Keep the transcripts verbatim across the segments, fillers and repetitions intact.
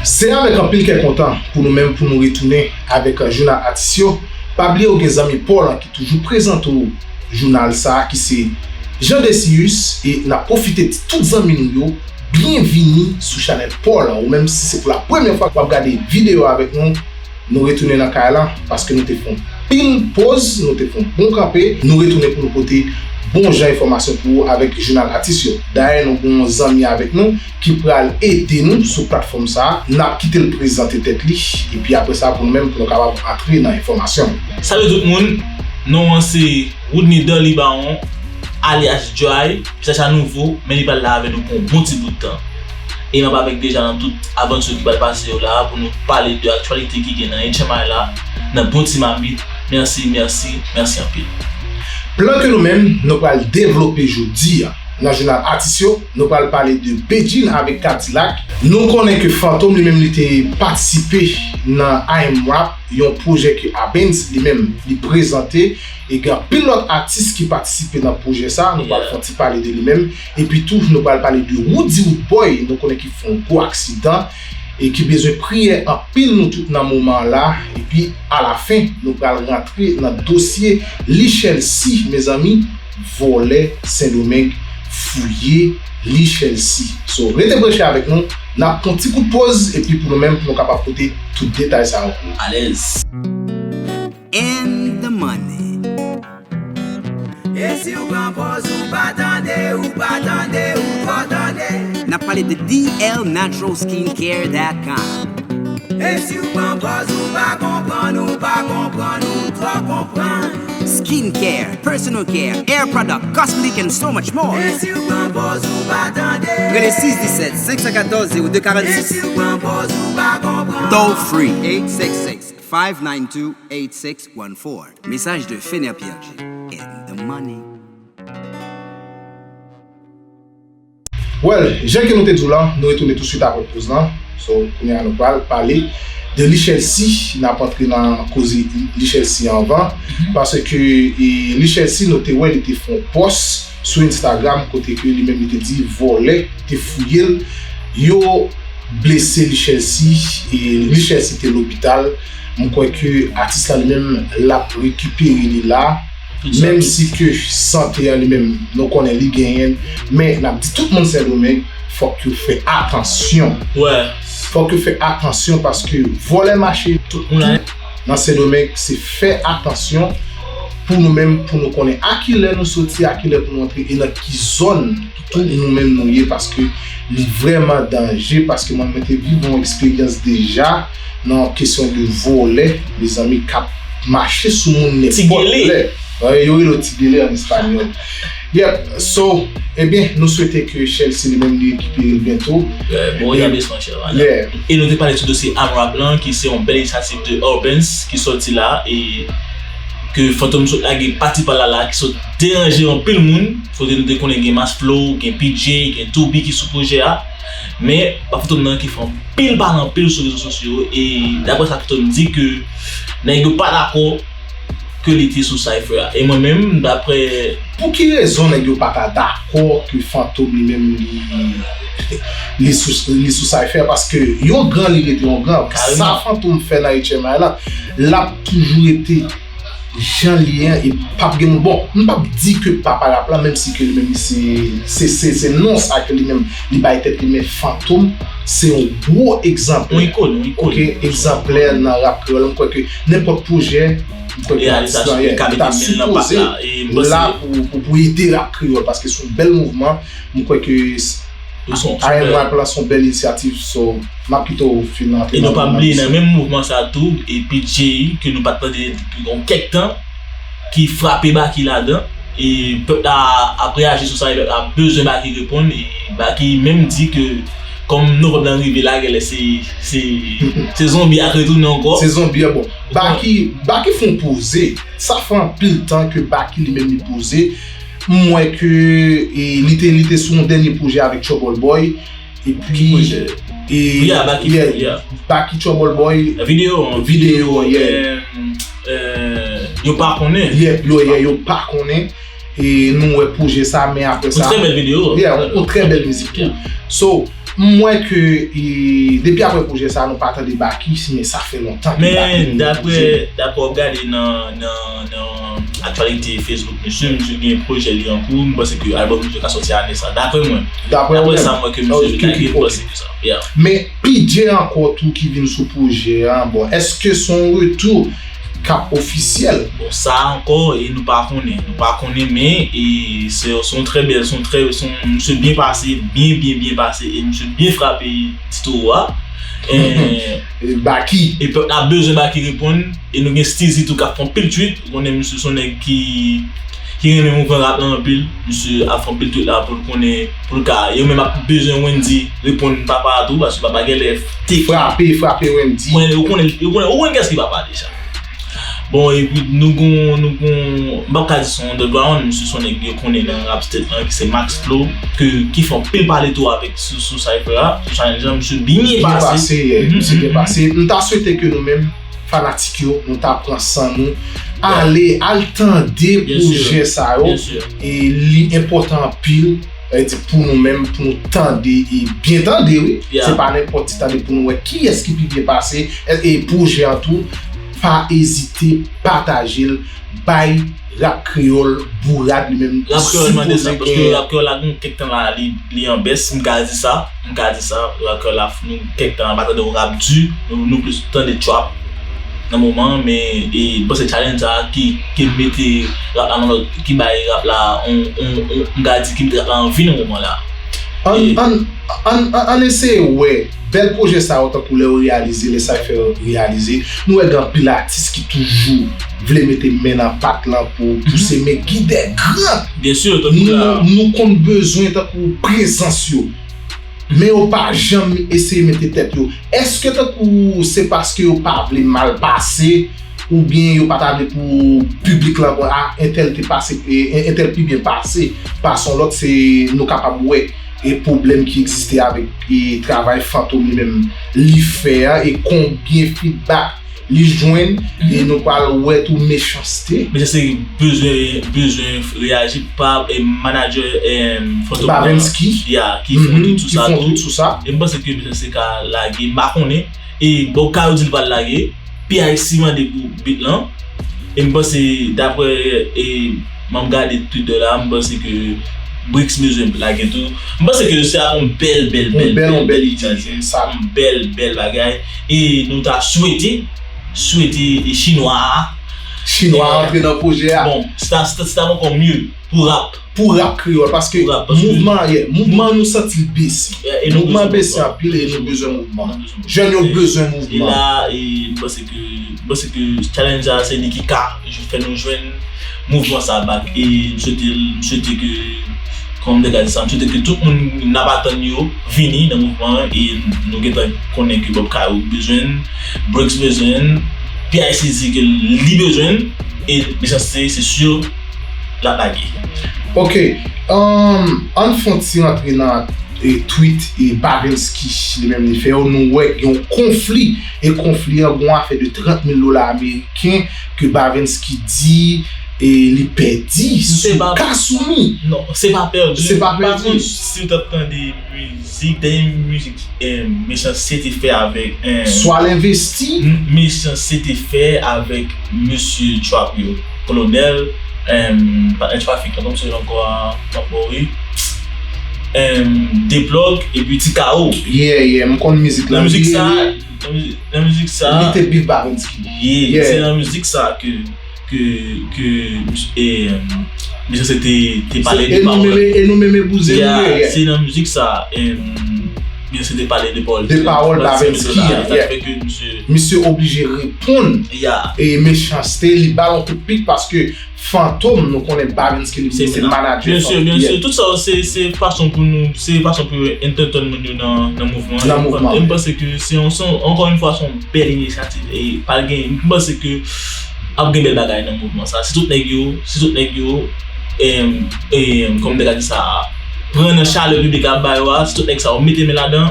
Se avèk anpil kè kontan pou nou menm pou nou retounen avèk jounal atis yo. Pa bliye ou gen zanmi pa w lan ki toujou prezante w jounal sa a ki se Jean Decius e n ap pwofite di tout zanmi nou yo byenvini sou chanèl pa w lan. Ou menm si se pou la premyè fwa w ap gade videyo avèk nou, nou retounen nan kay lan paske nou te fè yon pil poz, nou te fè yon bon kanpe, nou retounen pou nou pote bon jan enfòmasyon pou ou avèk jounal atis yo. Dayè nou gen yon zanmi avèk nou ki pral ede nou sou platfòm sa a. N ap kite l prezante tèt li, epi apre sa pou nou menm pou nou kapab antre nan enfòmasyon. Salut tout moun, non an se Woodney Darly Baron, alyas Dry. Mesaj sa nouvo, men li pral la avè nou pou yon bon ti bout tan. E m ap avèk deja nan tout avanti ki pral pase yo la pou nou pale de aktyalite ki gen nan H M I la, nan bon ti mamit. Mèsi, mèsi, mèsi anpil. Plan ke nou menm, nou pral devlope jodi a nan jounal atis yo, nou pral pale de Bedjine avèk Kadilak. Nou konnen ke Fantom li menm li te patisipe nan I M Rap, yon pwojè ke Abens li menm li prezante, e gen anpil lòt atis ki patisipe nan pwojè sa, nou pral fè yon ti pale de li menm. Epi tou, nou pral pale de Roody Roodboy, nou konnen ki fè yon gwo aksidan e ki bezwen priyè anpil nou tout nan moman la. Epi alafen, nou pral rantre nan dosye Lichèlsi, mezanmi, vòlè Sendomeng fouye Lichèlsi. So, rete branche avèk nou, n ap pran ti kout poz epi pou nou menm pou nou kapab pote tout detay sa yo pou ou. Alèz. And the money. E si w pran pòz ou pa tande, ou pa tande, ou twò tande. N ap pale de D L natural skincare dot com. E si w pran pòz ou pa konprann, ou pa konprann, ou twò konprann. Skincare, personal care, hair product, cosmetic and so much more. E si w pran pòz ou pa tande. Rele sis disèt, senk san katòz, zewo de karannsis. E si w pran pòz ou pa konprann. Toll free, eight six six, five nine two, eight six one four. Mesaj de Fener P R G and the money. Well, jan ke nou te di w lan, nou retounen touswit apre poz lan. So, kounye a nou pral pale de Lichèlsi. N ap antre nan koze Lichèlsi anvan. Paske, e, Lichèlsi, nou te wè, li te fè yon pòs sou Instagram kote ke li menm li te di vòlè te fouye l. Yo blese Lichèlsi, e Lichèlsi te lopital. M kwè ke atis la li menm l ap rekipere li la. Menm si ke sante an li menm, nou konnen li genyen l, men n ap di tout moun Sendomeng, fòk yo fè atansyon. Fòk yo fè atansyon paske vòlè mache tout nan Sendomeng, se fè atansyon pou nou menm, pou nou konnen a kilè nou soti, a kilè pou nou antre e nan ki zòn tou nou menm nou ye, paske li vrèman danje, paske mwen, mwen te viv yon eksperyans deja nan kesyon de vòlè, mezanmi, k ap mache sou moun nenpòt lè. Yo rele yo ti gele an espanyòl. Yep, so, ebyen, nou swete ke Chelsea li menm li rekipere l byento. Bon retablisman, chè. E nou te pale sou dosye I M Rap lan, ki se yon bèl inisyativ de Urbans ki sòti la, e ke Fantom sot lage pati pa l la la, ki sot deranje anpil moun. Kote nou te konnen gen Mass Flow, gen P J, gen Two B ki sou pwojè a. Men, pa Fantom nan ki fè anpil pale anpil sou rezo sosyo yo, e daprè sa Fantom di ke nèg yo pa dakò ke li te sou Cypher a. E mwen menm, daprè... Pou ki rezon nèg yo pa ta dakò ke Fantom li menm li, li sou, li sou Cypher? Paske yon gran li rete yon gran. Sa Fantom fè nan H M I la, l ap toujou rete jan li ye an, e p ap gen moun. Bon, m p ap di ke papa rap la, menm si ke li menm li se, se, se, se non sa ke li menm li bay tèt li, men Fantom se yon gwo egzanplè. Yon ikòn, yon ikòn. Oke, egzanplè nan rap kreyòl. M kwè ke nenpòt pwojè, m kwè ke atis lan, yeah, li ta sipoze la pou, pou, pou ede rap kreyòl, paske se yon bèl mouvman. M kwè ke I M Rap la se yon bèl inisyativ, so, m ap kite w fin antre nan mouvman. E nou pa bliye nan menm mouvman sa tou, e P J ke nou pa t tande depi yon kèk tan, ki frape Baky ladan, e pèp la ap reyaji sou sa, e pèp la bezwen Baky reponn, e Baky menm di ke kòm novanm nan rive la, genlè se, se, se zonbi a k retounen ankò. Se zonbi a, bon. Baky, Baky fè yon poze. Sa fè anpil tan ke Baky li menm li poze. M wè ke, e, li te, li te sou yon dènye pwojè avèk Trouble Boy. Epi, e, yeah, Baky, yeah, Baky Trouble Boy. Videyo, videyo, yeah. Yo pa konnen. Yeah, yo, yeah, yo pa konnen. E nou wè pwojè sa, men apre sa. Yon trè bèl videyo. Yeah, yon, yon trè bèl mizik tou. So, M wè ke e, depi apre pwojè sa a, nou pa tande Baky, men sa fè lontan ke Baky Men dapre dapre w ap gade nan nan nan aktyalite Facebook misye, misye gen pwojè li an kou, m panse ke albòm misye ka sòti ane sa. Dapre mwen, dapre sa m wè ke misye lage, m panse ke sa. Yeah. Men P J ankò tou ki vin sou pwojè a, bon, èske se yon retou k ap ofisyèl? Bon, sa ankò, e nou pa konnen. Nou pa konnen, men e se se yon trè bèl, se yon trè, se yon, misye byen pase, byen, byen, byen pase, e misye byen frape ti towo a. E Baky. E pèp la bezwen Baky reponn, e nou gen Steezy tou k ap fè anpil tweet. Ou konnen misye se yon nèg ki ki renmen mouvman rap la anpil. Misye ap fè anpil tweet la pou l konnen, pou l ka, yo menm ap bezwen Wendyy reponn papa a tou, paske papa genlè te Frape, frape Wendyy. Mwen, ou konnen, ou konnen, ou konnen kiyès ki papa deja. Bon, epi nou gon, nou gon, m p ap ka di se yon underground, misye se yon nèg yo konnen nan rap state lan, ki se Max Flow, ke, ki fè anpil pale tou avèk sou, sou cypher a, sou challenge lan, misye byen pase. Byen pase, yeah, misye byen pase. M ta swete ke nou menm, fanatik yo, nou ta pran san nou, ale, al tande pwojè sa yo, e li enpòtan anpil, e di pou nou menm, pou nou tande, e byen tande, wi. Se pa nenpòt ti tande, pou nou wè kiyès ki pi byen pase, e, e pwojè an tou, pa ezite pataje l, bay rap kreyòl bourad li menm. Rap kreyòl mande sa, paske rap kreyòl la gen kèk tan la, li, li an bès, m ka di sa, m ka di sa, rap kreyòl la, nou kèk tan la pa tande yon rap di, nou, nou plis tande trap nan moman an, men e, m panse challenge sa a ki, ki mete rap la nan lòt, ki bay rap la, on, on, on, m ka di ki mete rap la an vi nan moman la. Ann, ann, ann, ann, ann eseye wè bèl pwojè sa yo, tankou lè yo reyalize, lè cypher yo reyalize, nou wè gen anpil atis ki toujou vle mete men nan pat lan pou pouse men gidè gran. Byen si, tankou la. Nou, nou konn bezwen tankou prezans yo. Men yo pa janm eseye mete tèt yo. Èske tankou se paske yo pa vle mal pase, oubyen yo pa ta vle pou piblik lan wè, a, entèl te pase, e, entèl pi byen pase, pase yon lòt, se nou kapab wè e pwoblèm ki egziste avèk e travay Fantom li menm li fè a, e konbyen feedback li jwenn, e nou pral wè tou Mechanste. Mechanste bezwen, bezwen reyaji pa e manager e Fantom Bavensky, ya, ki fè yon tweet sou sa tou. E m panse ke Mechanste ka lage, m pa konnen. E bon, Kayo di l pral lage, P I C mande pou beat lan. E m panse, dapre e m ap gade Twitter la, m panse ke Bricks bezwen lage tou. M panse ke se ap yon bèl, bèl, bèl, bèl, bèl ide. Sa ap yon bèl, bèl bagay. E nou ta swete, swete e Chinwa a. Chinwa a antre nan pwojè a. Bon, se ta, se ta, se ta ankò mye pou rap. Pou rap kreyòl, paske mouvman, yeah, mouvman nou santi l bese. Mouvman bese anpil e nou bezwen mouvman. Jèn yo bezwen mouvman. E la, e m panse ke, m panse ke challenge sa, se li ki ka fè nou jwenn mouvman sa back. E m swete, m swete ke, kòman m te ka di sa, m swete ke tout moun n ap atann yo vini nan mouvman an, e nou gentan konnen ke Bob Kayo bezwen l, Bricks bezwen l, P I C di ke li bezwen l, e Mechanste, se si l ap lage. Ok, um, ann fè yon ti rantre nan e, tweet e Bavensky li menm li fè yo, nou wè gen yon konfli, e konfli an gon afè de trant mil dola ameriken ke Bavensky di e li pèdi sou Kasumi. Non, se pa pèdi. Se pa pèdi. Si w t ap tande mizik, dènye mizik e, Mechanste te fè avèk e, Swa l envesti. Mechanste te fè avèk mesye Trap yo, Kolonèl, e, patnè Trafik lan, kòm se ankò a, ankò wi. Deplòg epi Ti Kawo. Yeah, yeah, m konn mizik la. Nan mizik sa, nan mizik sa, li te beef Bavensky. Yeah, se nan mizik sa ke ke ke e, Mechanste te te pale de pawòl. E nou menm e bouzen nou ye. Se nan mizik sa e, Mechanste te pale de pawòl. De pawòl Bavensky. Sa fè ke misye, misye oblije reponn e Mechanste, li ba l yon kout pik paske Fantom, nou konnen Bavensky li se manager Fantom. Byen si, byen si. Tout sa yo se, se fason pou nou, se fason pou yo entertain moun yo nan, nan mouvman an. Nan mouvman an. E m panse ke se yon, se yon, ankò yon fwa, se yon bèl inisyativ. E pa gen, m panse ke ap gen bèl bagay nan mouvman sa. Si tout nèg yo, si tout nèg yo, e, e, kòman m te ka di sa, pran nan chalè piblik la ap ba yo a, si tout nèg sa yo mete men ladan,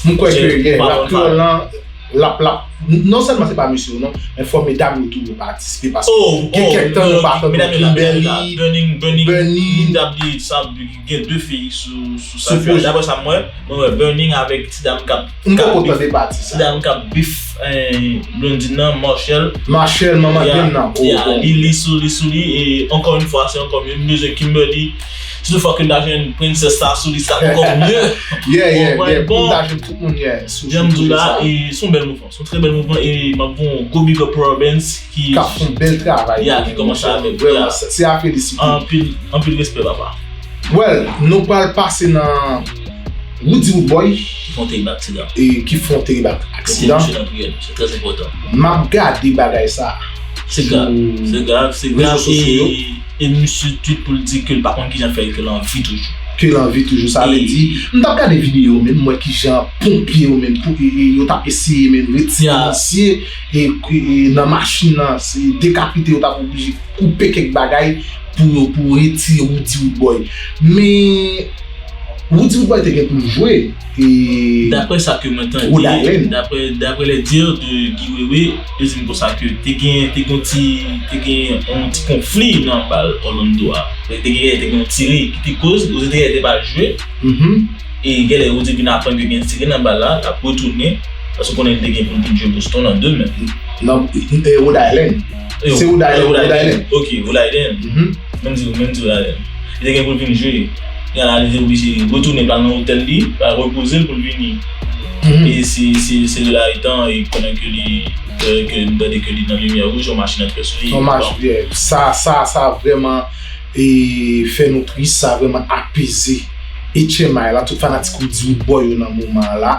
m kwè ke, yeah, rap kreyòl lan, l ap, l ap N- Non sèlman se pa mesye yo non, men fò medam yo tou yo patisipe paske gen kèk tan nou pa tande Kimberly, Burning, Burning, Burning. Moun t ap di sa, gen de fi sou sou sa. Daprè sa m wè, mwen wè Burning avèk ti dam k ap M poko tande pati sa. Ti dam k ap beef eh, Blondine nan, Marshall. Marshall, manman game nan. Yeah, li li sou li sou li e ankò yon fwa se ankò mye. M bezwen Kimberly. Si tou fwa ke m ta jwenn princess sa sou li sa ankò mye. Yeah, yeah, yeah. Pou m ta jwenn tout moun, yeah. Jan m di w la, e se yon bèl mouvman. Se yon trè bèl mouvman e m ap voye yon gwo big up pou Robens ki k ap fè yon bèl travay. Yeah, ki kòmanse avèk. Vrèman, se a felisite. Anpil, anpil respè papa. Well, nou pral pase nan Roody Roodboy Ki fè yon terrible aksidan. e ki fè yon terrible aksidan. Se trè enpòtan. M ap gade bagay sa. Se grav. Se grav. Se grav. E, e misye tweet pou l di ke l pa konn kijan fè ke l anvi toujou. Ke l anvi toujou. Sa vle di, m t ap gade videyo menm, m wè kijan ponpye yo menm, pou, e, e, yo t ap eseye menm retire misye e, e, e nan machin nan, se dekapite, yo t ap oblije koupe kèk bagay pou yo, pou retire Roody Roodboy. Men, Roody Roodboy te gen pou l jwe e Rhode Island. Daprè sa ke mwen tande, daprè, daprè les dires de Guy Wewe, yo di m konsa ke te gen, te gen yon ti, te gen yon ti konfli nan bal Orlando a. Te gen, te gen yon tire ki te koz Roody te genlè te pa jwe. E genlè Roody vin aprann ke gen tire nan bal la, l ap retounen. Paske w konnen li te gen pou l vin jwe Boston nan demen. Nan Rhode Island. Se Rhode Island. Ok, Rhode Island. Menm di, menm di Rhode Island. Li te gen pou l vin jwe. Kounye a la, li te oblije retounen pral nan otèl li, pral repoze l pou l vini. E se, se, se de la etan, e konnen ke li, ke, ke m tande ke li nan limyè wouj, yon machin antre sou li. Yon machin, yeah. Sa, sa, sa vrèman e fè nou tris, sa vrèman apeze H M I la, tout fanatik Roody Roodboy yo nan moman an la.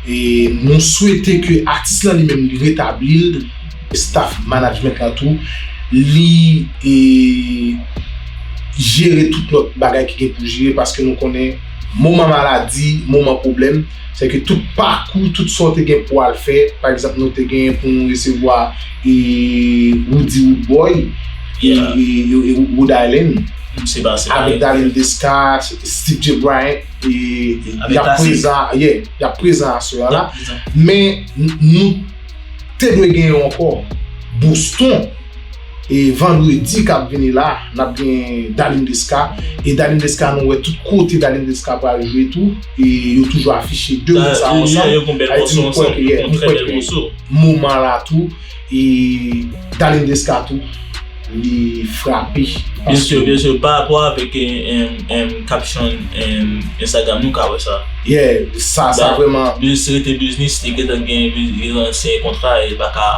E nou swete ke atis lan li menm li retabli l, staff management lan tou, li e jere tout lòt bagay ki gen pou jere paske nou konnen moman maladi, moman pwoblèm, se ke tout pakou, tout sa w te gen pou w al fè, pa egzanp nou te gen pou nou resevwa e Roody Roodboy e, e, e, e Rhode Island avèk Dallin Desca, Steve J. Bryant e, e y ap prezan, yeah, y ap prezan aswè a la. Men n- nou te dwe gen yon ankò Boston e vandredi k ap vini la, n ap gen Dallin Desca. E Dallin Desca nou wè tout kote Dallin Desca pral jwe tou. E yo toujou afiche de moun sa ansanm. Sa di m kwè ke, yeah, m kwè ke moman la tou e Dallin Desca tou li frape. Byen si, byen si, pa rapò avèk caption Instagram nou ka wè sa. Yeah, sa, sa vrèman. Biznis rete biznis, li gentan gen, gentan siyen kontra, e li pa ka,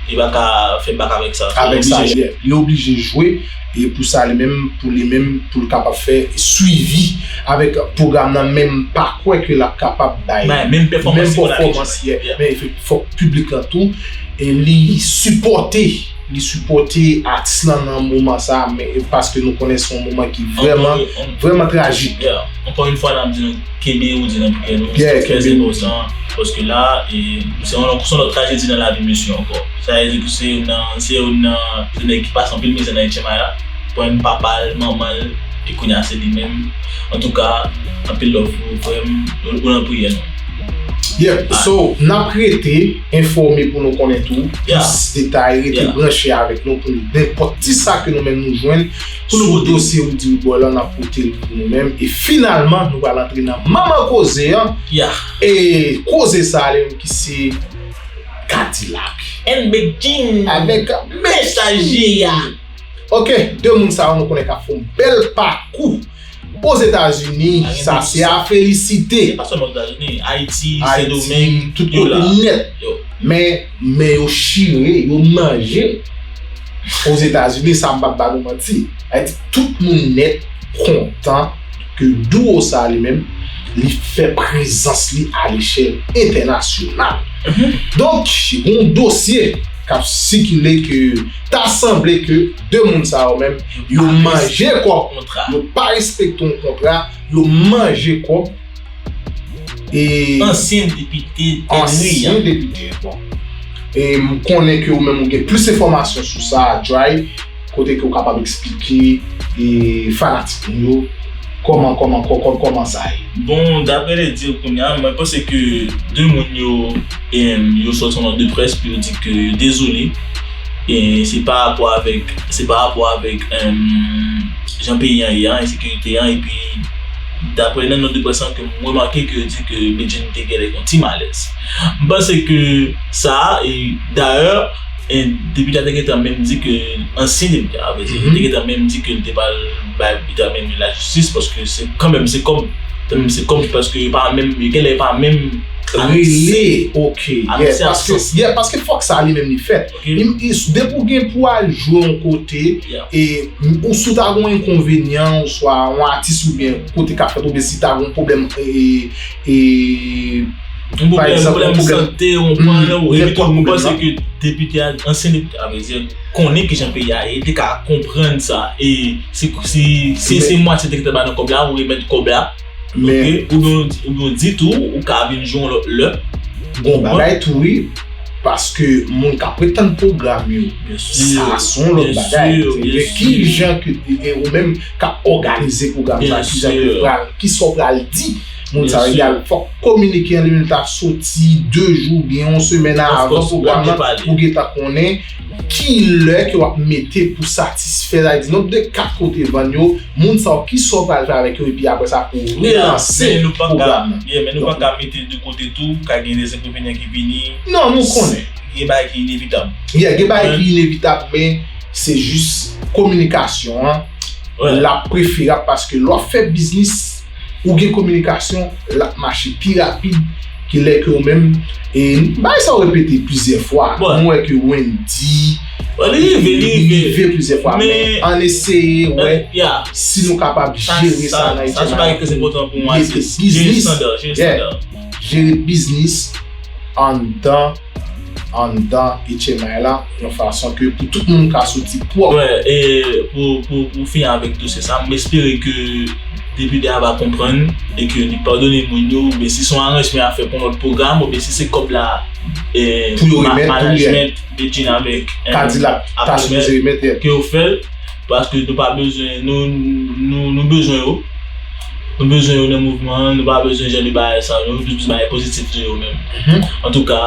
li pa ka fè bak avèk sa. Avèk sa, yeah. Li oblije jwe, e pou sa li menm, pou li menm, pou l kapab fè swivi avèk pwogram nan, men m pa kwè ke l ap kapab bay menm pèfòmans, yeah. Men fòk piblik lan tou e li sipòte, li sipòte atis lan nan moman sa, men paske nou konnen se yon moman ki vrèman, vrèman trajik. Ankò yon fwa n ap di nou kenbe Roody nan priyè nou, se trè enpòtan, paske la e se yon, se yon lòt trajedi nan lavi misye ankò. Sa vle di ke se youn nan, se youn nan nèg ki pase anpil mizè nan H M I la, pran papa l, manman l, e kounye a se li menm. Antouka, anpil love pou ou frè m, ou nan priyè nou. Yeah, so n ap rete enfòme pou nou konnen tou plis detay, rete branche avèk nou pou nenpòt ti sa ke nou menm nou jwenn pou nou dosye Roody Roodboy la, n ap pote l pou nou menm. E finalman nou pral antre nan manman koze an. E koze sa a li menm ki se Kadilak and Big Jean avèk Mèsaje a. Ok, de moun sa yo nou konnen k ap fè yon bèl pakou Ozetazini, sa se a felisite. Se pa sèlman Ozetazini, Ayiti, Sendomeng, tout kote nèt. Men, men yo chire, yo manje Ozetazini, sa m p ap ba nou manti. Ayiti, tout moun nèt kontan ke duo sa li menm, li fè prezans li a lechèl entènasyonal. Donk, gen yon dosye k ap sikile ke ta sanble ke de moun sa yo menm, yo manje kòb, yo pa respekte yon kontra, yo manje kòb. E ansyen depite Tènwi an. Ansyen depite, bon. E m konnen ke ou menm ou gen plis enfòmasyon sou sa, Dry, kote ke ou kapab eksplike e fanatik nou yo Kòman, kòman, kò- kò- kòman sa ye? Bon, daprè lè di yo kounye a, mwen panse ke de moun yo, em, yo sòti yon nòt de près pou yo di ke yo dezole. E se pa rapò avèk, se pa rapò avèk, em, jan peyi an ye a, ensekirite an, epi daprè nan nòt de près lan ke m remake ke yo di ke Bedjine te genlè yon ti malèz. M panse ke sa, e dayè, e depite a te gentan menm di ke, ansyen depite a, vle di, te gentan menm di ke l te pral bay Peter Memmi lajistis, paske se kanmenm, se kòb, kanmenm se kòb, paske yo pa menm, yo genlè pa menm Rele, ok, yeah, paske, yeah, paske fòk sa li menm li fèt. Depi w gen pou al jwe yon kote, e ou si w ta gen yon enkonvenyan, oswa yon atis oubyen kote k ap fèt, oubyen si ta gen yon pwoblèm, e, e, yon pwoblèm, pwoblèm sante, yon pwoblèm, epi tou, mwen panse ke depite a, ansyen depite a, vle di, konnen kijan peyi a ye, te ka konprann sa. E si, si, si se mwatye te gentan ba nan kòb la, ou remèt kòb la. Ok, oubyen, oubyen di tou, ou ka vin jwe yon lòt lè. Bon bagay tou, wi. Paske moun k ap ret tann pwogram yo, sa se yon lòt bagay. Ki jan ke, e, ou menm k ap òganize pwogram sa, ki jan ke pral, ki sa w pral di moun sa yo, egal, fòk kominike an li menm ta soti de jou oubyen yon semèn avan pwogram nan, pou gentan konnen ki lè ke w ap mete pou satisfè, sa vle di, non, de kat kote vann yo, moun sa yo, ki sa w pral fè avèk yo, epi apre sa pou relanse pwogram nan. Yeah, men nou pa ka mete de kote tou, ka gen de enkonvenyan ki vini. Non, nou konnen. Gen bagay ki inevitab. Yeah, gen bagay ki inevitab, men se jis kominikasyon an, l ap preferab paske lè w ap fè biznis, ou gen kominikasyon, l ap mache pi rapid ke lè ke ou menm, e bagay sa yo repete plizyè fwa. Mwen wè ke Wendy, li rive plizyè fwa, men ann eseye wè si nou kapab jere sa nan H M I pou mete biznis, jere biznis anndan anndan H M I la, yon fason ke pou tout moun ka soti pwòp. Wè, e pou, pou, pou fini avèk dosye sa, m espere ke depite a va konprann e ke li padone moun yo, oubyen si se yon aranjman y ap fè pou yon lòt pwogram, oubyen si se kòb la, e, pou yo remèt, management Bedjine avèk, e, Kadilak ta sipoze remèt, ke yo fè l, paske nou pa bezwen, nou, nou, nou bezwen yo. Nou bezwen yo nan mouvman an, nou pa bezwen jan de bagay sa yo, nou jis bezwen bagay pozitif de yo menm. Antouka,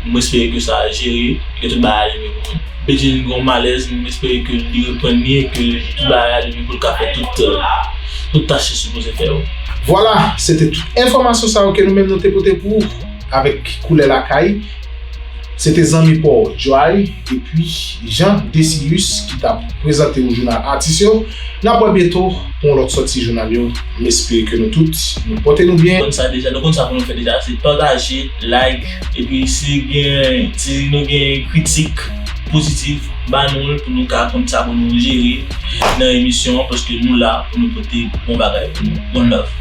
mwen espere ke sa jere, ke tout bagay ale byen pou moun. Bedjine gen yon malèz, mwen espere ke li reprann li e ke tout bagay ale byen pou l ka fè tout, tout tach li sipoze fè yo. Vwala, se te tout enfòmasyon sa yo ke nou menm nou te pote pou ou avèk Koulè Lakay. Se te zanmi pa w Joy epi Jean Decius ki t ap prezante w jounal atis yo. N ap wè byento pou yon lòt sòti jounal yo. M espere ke nou tout, nou pote nou byen. Nou konn sa deja, nou konn sa pou nou fè deja, se pataje, like, epi si gen, si nou gen kritik pozitif, ba nou l pou nou ka konn sa pou nou jere nan emisyon an, paske nou la pou nou pote bon bagay pou nou. One love.